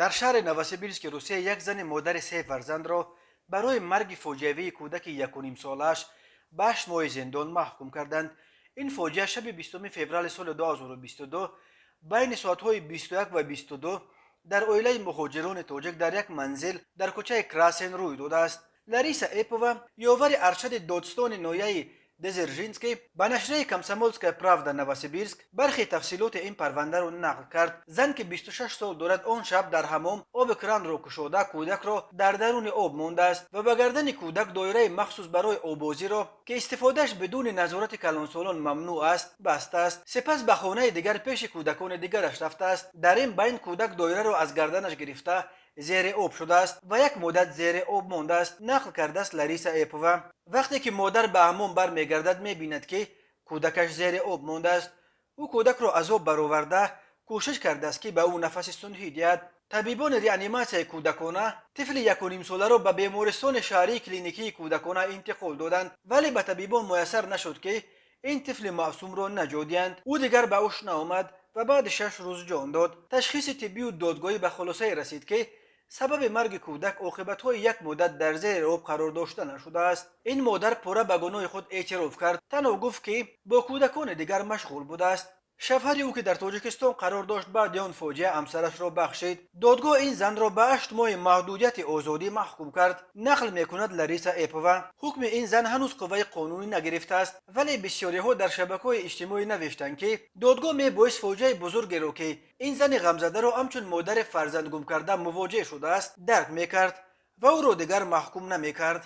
Дар шаҳри Новосибирски Русия як зани модари се фарзандро барои марги фоҷиавии кӯдаки 1,5 солааш ба 8 моҳи зиндон маҳкум карданд. Ин фоҷиа шаби 20 феврали соли 2022 байни соатҳои 21 ва 22 дар оилаи муҳоҷирони тоҷик дар як манзил дар кӯчаи Красин рӯй додааст. Лариса Эпова, ёвари аршади додстони ноҳияи Дзержинский, ба нашрияи «Комсомольская правда» Новосибирск бархе тафсилоти ин парвандаро нақл кард. Зан, ки 26 сол дорад, он шаб дар ҳамом оби кранро кушода, кӯдакро дар даруни об мондааст ва ба гардани кӯдак доираи махсус барои оббозиро, ки истифодааш бидуни назорати калонсолон мамнӯъ аст, бастааст. Сипас ба хонаи дигар пеши кӯдакони дигараш рафтааст. Дар ин байн кӯдак доираро аз гарданаш гирифта, зери об шудааст ва як муддат зери об мондааст, нақл кардааст Лариса Эпова. Вақте ки модар ба ҳаммом бармегардад, мебинад, ки кӯдакаш зери об мондааст. Ӯ кӯдакро аз об бароварда, кӯшиш кардааст, ки ба ӯ нафаси сунъӣ диҳад. Табибони реаниматсияи кӯдакона тифли 1,5 соларо ба бемористони шаҳрии клиникии кӯдакона интиқол доданд, вале ба табибон муяссар нашуд, ки ин тифли маъсумро наҷот диҳанд. Ӯ дигар ба ҳуш наомад ва баъди 6 рӯз ҷон дод. Ташхиси тиббию додгоҳӣ ба хулосае расид, ки сабаби марги кӯдак оқибатҳои як муддат дар зери об қарор дошта нашудааст. Ин модар пурра ба гуноҳи худ эътироф кард, танҳо гуфт, ки бо кӯдакони дигар машғул будааст. Шавҳари ӯ, ки дар Тоҷикистон қарор дошт, баъди он фоҷиа ҳамсарашро бахшид. Додгоҳ ин занро ба 8 моҳи маҳдудияти озодӣ маҳкум кард, нақл мекунад Лариса Эпова. Ҳукми ин зан ҳанӯз қувваи қонунӣ нагирифтааст, вале бисёриҳо дар шабакаҳои иҷтимоӣ навиштанд, ки додгоҳ мебоист фоҷиаи бузургеро, ки ин зани ғамзадаро ҳамчун модари фарзандгумкарда мувоҷеҳ шудааст, дарк мекард ва ӯро дигар маҳкум намекард.